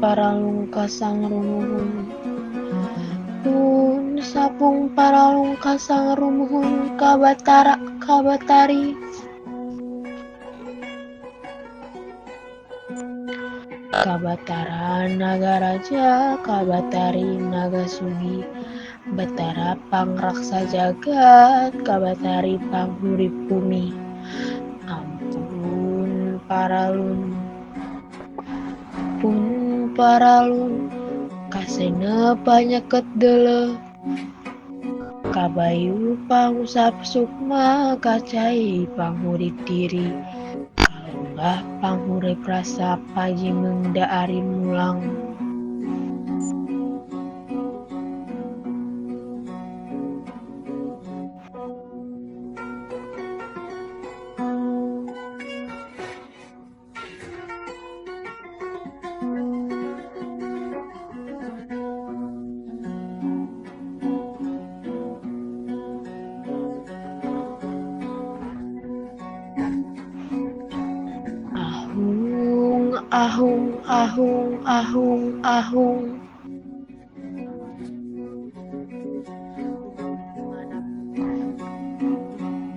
Paralung ka Sang Rumuhun. Pun sapung paralung ka Sang Rumuhun ka Batara ka Batari. Ka Batara Nagaraja ka Batari Nagasugi Batara Pangraksa Jagat ka Batari Panghurip Bumi. Ampun paralun. Pun paralun kasena panyeket deuleu. Kabayu pangusap sukma kacai panghurip diri. Kalonggah panghurip rasa pajimeung daari mulang. Ahung, ahung, ahung, ahung, ahung.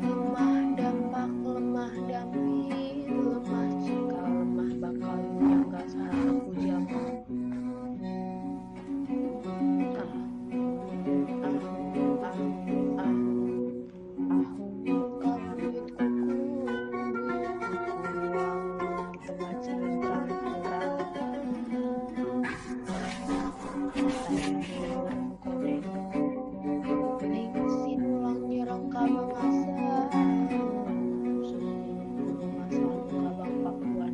Lemah dampak, lemah dampit, lemah cikal, lemah bakal nyangga sarana kujang. Ahung, ahung, ahung, ahung, ahung ka buyut kuku, buyut kuku ruang tengah cilentrang-lentrang. Tayang koneng, ning sinulang nyerang ka Mangasa, Gunung Kabang Pakuan.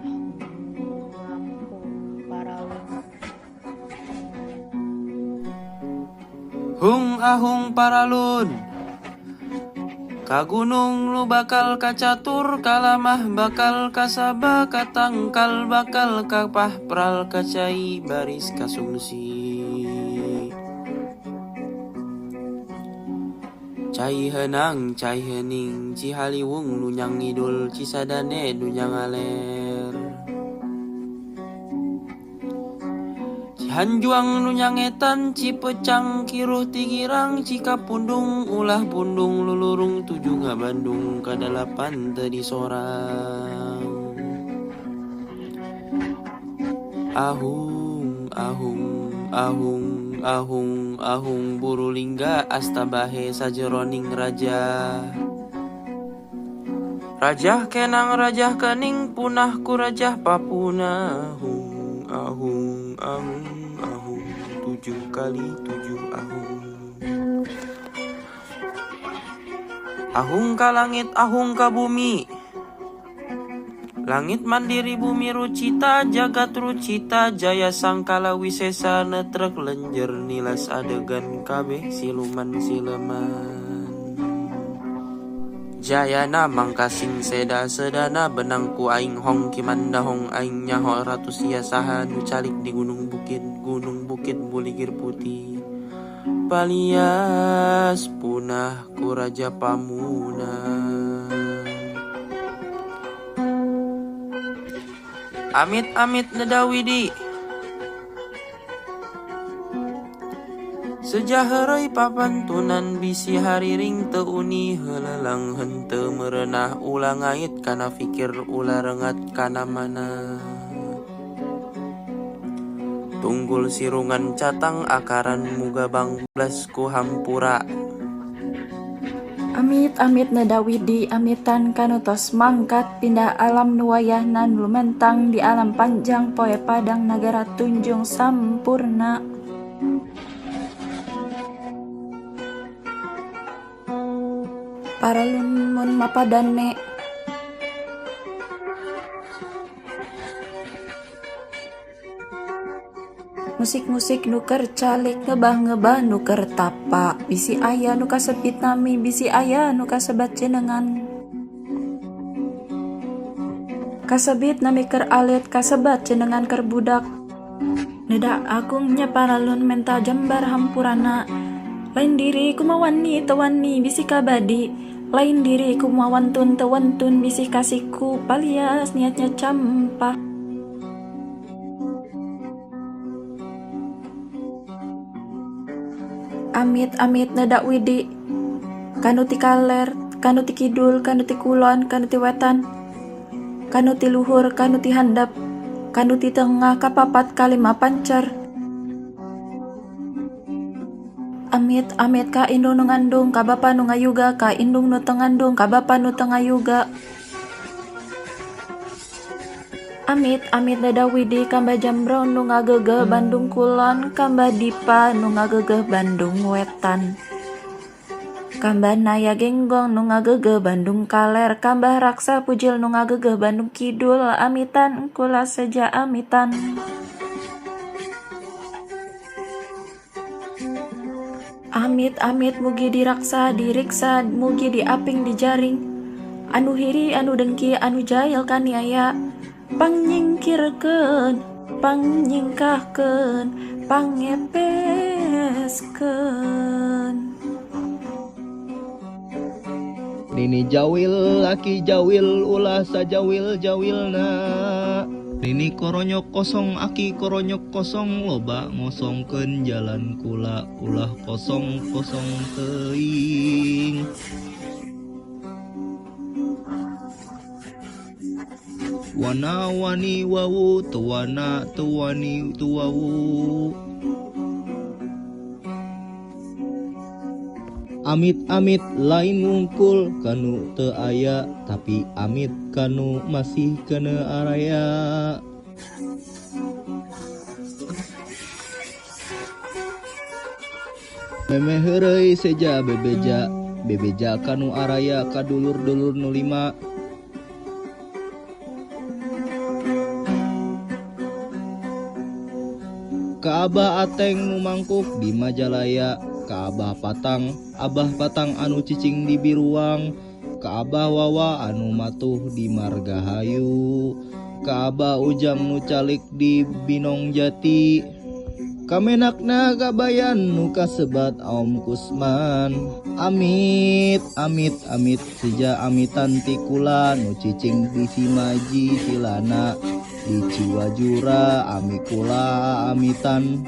Ahung ampun paralun. Hung ahung paralun. Ka gunung nu bakal kacatur kalamah bakal kasaba katangkal bakal kapahpral kacai baris kasumsi. Cai heunang cai heuning Cihaliwung lunyang ngidul Cisadane dunya ngaler. Cihanjuang nu nyangetan Cipeucang kiruh tigirang Cikapundung ulah pundung lulurung tuju ngabandung kadalapan teu disorang. Ahung ahung ahung ahung ahung Burulingga astabahe sajeroning raja. Rajah kenang rajah kening punah ku rajah papunah. Hung ahung ahung ahung 7 kali 7 ahung. Ahung ka langit ahung ka bumi. Langit mandiri bumi rucita jagat rucita jaya sangkala wisesa netrek lenjer nilas adegan kabeh siluman sileman. Jayana mangkasing seda sedana benang ku aing hong kimandahong aing nyaho ratu sia saha nu calik di gunung bukit gunung bukit buligir putih. Palias punah ku raja pamuna. Amit amit nedawidi. Sejaheroi papantunan bisi hariring teu uni heulelang henteu merenah ulah ngait kana fikir ulah rengat kana mana. Tunggul sirungan catang akaran muga bangblas ku hampura. Amit amit nedawidi amitan kanu tos mangkat pindah alam nu wayahna nu lumentang di alam panjang poe padang nagara Tunjung Sampurna. Paralun mun mapadane. Musik-musik nu keur calik ngebah-ngebah nu keur tapa bisi aya nu kasebit nami bisi aya nu kasebat jenengan. Kasebit nami keur alit kasebat jenengan keur budak. Neda agung nya paralun menta jembar hampurana. Lain diri kumawani teu wani bisi kabadi. Lain diri kumawantun teu wantun bisi kasiku palias niatnya campah. Amit amit nedak widi kanu ti kaler, kanu ti kidul, kanu ti kulon, kanu ti wetan, kanu ti luhur, kanu ti handap, kanu ti tengah, kapapat, kalima pancer. Amit amit ka indung nu ngandung, ka bapa nu ngayuga, ka indung nu teu ngandung, ka bapa nu teu ngayuga. Amit amit neda widi kamba jambro nu ngagegeh Bandung Kulon, kamba dipa nu ngagegeh Bandung Wetan, kamba naya genggong nu ngagegeh Bandung Kaler, kamba raksa pujil nu ngagegeh Bandung Kidul. Amitan kula seja amitan. Amit amit mugi diraksa diriksa, mugi diaping dijaring, anu hiri anu dengki anu jahil kaniaya, pangnyingkirkeun pangnyingkahkeun pangepeskeun. Nini jawil laki jawil ulah sajawil jawilna. Nini koronyok kosong aki koronyok kosong loba ngosongkeun jalan kula ulah kosong kosong teuing. Wana wani wawu tuwana tuwani tuwawu. Amit amit lain ngungkul kanu teu aya, tapi amit kanu masih kena araya. Memeh heureuy seja bebeja, bebeja kanu araya ka dulur-dulur nu lima. Ka Abah Ateng nu mangkuk di Majalaya, ka Abah Patang, Abah Patang anu cicing di Biruang, ka Abah Wawa anu matuh di Margahayu, ka Abah Ujang nu calik di Binong Jati, kamenakna kabayan nu kasebat Aom Kusman. Amit amit amit seja amitan ti kula nu cicing di Simaji silana di Ciwajura amikula amitan.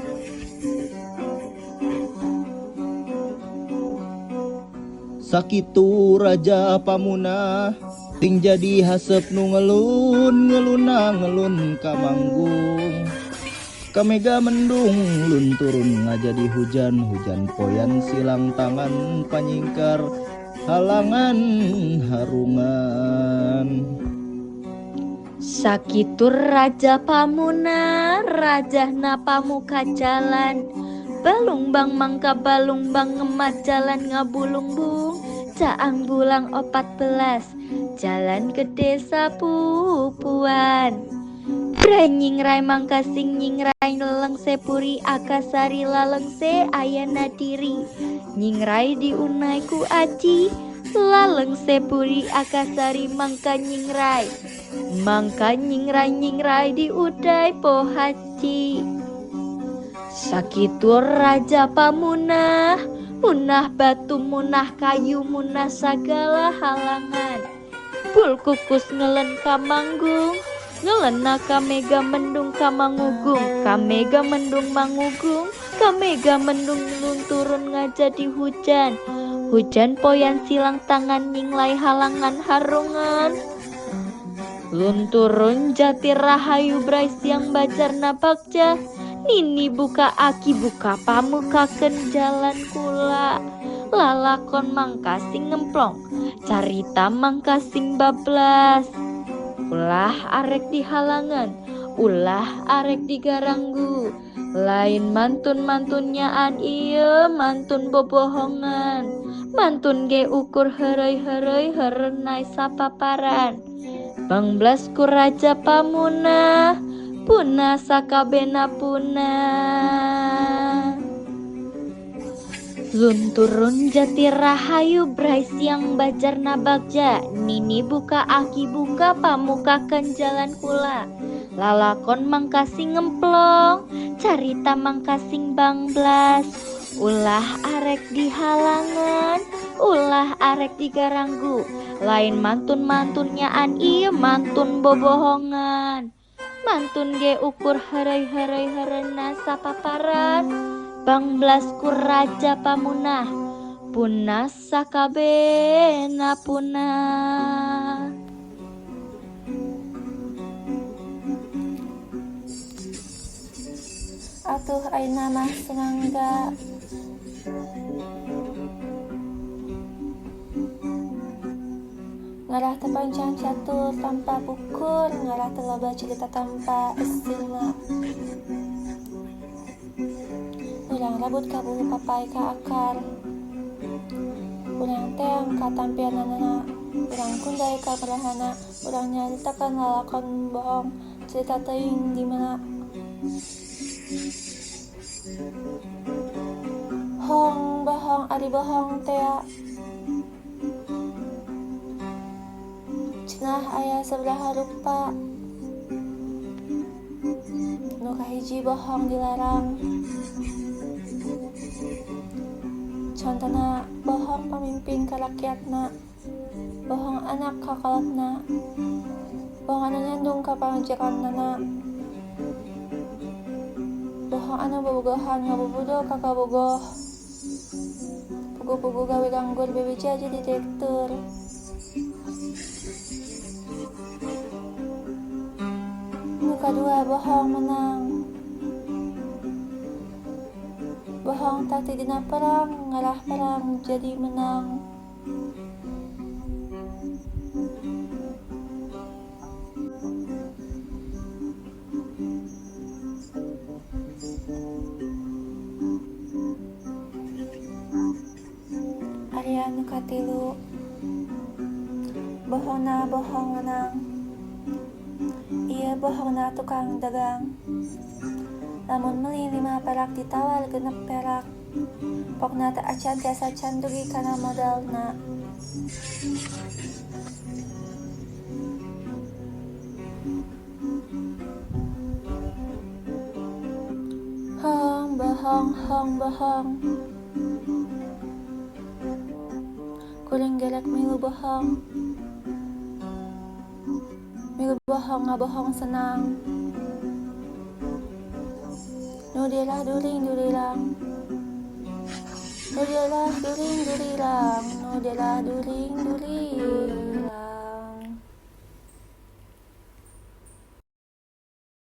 Sakitu Raja Pamunah ting jadi hasep nu ngelun ngeluna ngelun ka manggung, kamega mendung lun turun ngajadi hujan, hujan poyan silang tangan panyingkar halangan harungan. Sakitu Raja Pamunah rajahna pamuka jalan, balungbang mangka balungbang ngemat jalan ngabulungbung, caang bulang 14 jalan ke desa Pupuan. Brai nyingrai mangka sing nyingrai lelengse puri akasari lalengse ayana diri, nyingrai diunai ku aci lalengse puri akasari mangka nyingrai, mangka nyingrai nyingrai diudai pohaci. Sakitu Raja Pamunah, munah batu munah kayu munah segala halangan, bul kukus ngelen kamanggung, ngelena kamega mendung kamangugung, kamega mendung mangugung, kamega mendung lunturun ngajadi hujan, hujan poyan silang tangan nyinglai halangan harungan. Lunturun jati rahayu brai siang bajar napakja, nini buka aki buka pamukaken jalan kula, lalakon mangkasing ngemplong, carita mangkasing bablas. Ulah arek di halangan, ulah arek di garanggu, lain mantun-mantunnyaan ieu mantun bobohongan, mantun ge ukur heureuy-heureuy herenai sapaparan. Bangblas ku Raja Pamunah, punah sakabena punah. Lunturun jati rahayu brai siang bajar nabagja, nini buka aki buka pamukakan jalan kula, lalakon mangkasing ngemplong, carita mangkasing bangblas. Ulah arek di halangan, ulah arek di garanggu, lain mantun-mantunnyaan ieu mantun bobohongan, mantun ge ukur heureuy-heureuy heurena sapaparan. Pangblasku raja pamunah punah sakabehna punah. Atuh ayeuna mah sumangga. Ngarah teu panjang catur tanpa bukur, ngarah teu loba carita tanpa eusina. Urang rabut ka bulu papay ka akar. Urang teang ka tampianana, urang kunday ka merahana, urang nyaritakeun lalakon bohong, carita teuing di mana. Hong bohong ari bohong tea. Cenah aya sabaraha rupa. Nu kahiji bohong dilarang. Contona bohong pamimpin ka rakyatna, bohong anak ka kolotna, bohong anu nyandung ka pamajikanana, bohong anu bobogohan ngabobodo ka kabogoh, puguh-puguh gawe ganggur bebeja jadi direktur. Nu kadua bohong menang. Bohong taktik dina perang, ngarah perang jadi menang. Ari anu katilu, bohongna bohong menang. Ieu bohongna tukang dagang. Lamun meuli 5 perak ditawar 6 perak. Pokna teh acan tiasa can dugi kana modalna. Hong bohong hong bohong. Kuring gerek milu bohong. Milu bohong ngabohong senang. Nu dirah during durirang. Nu dirah during durirang. Nu dirah during durirang.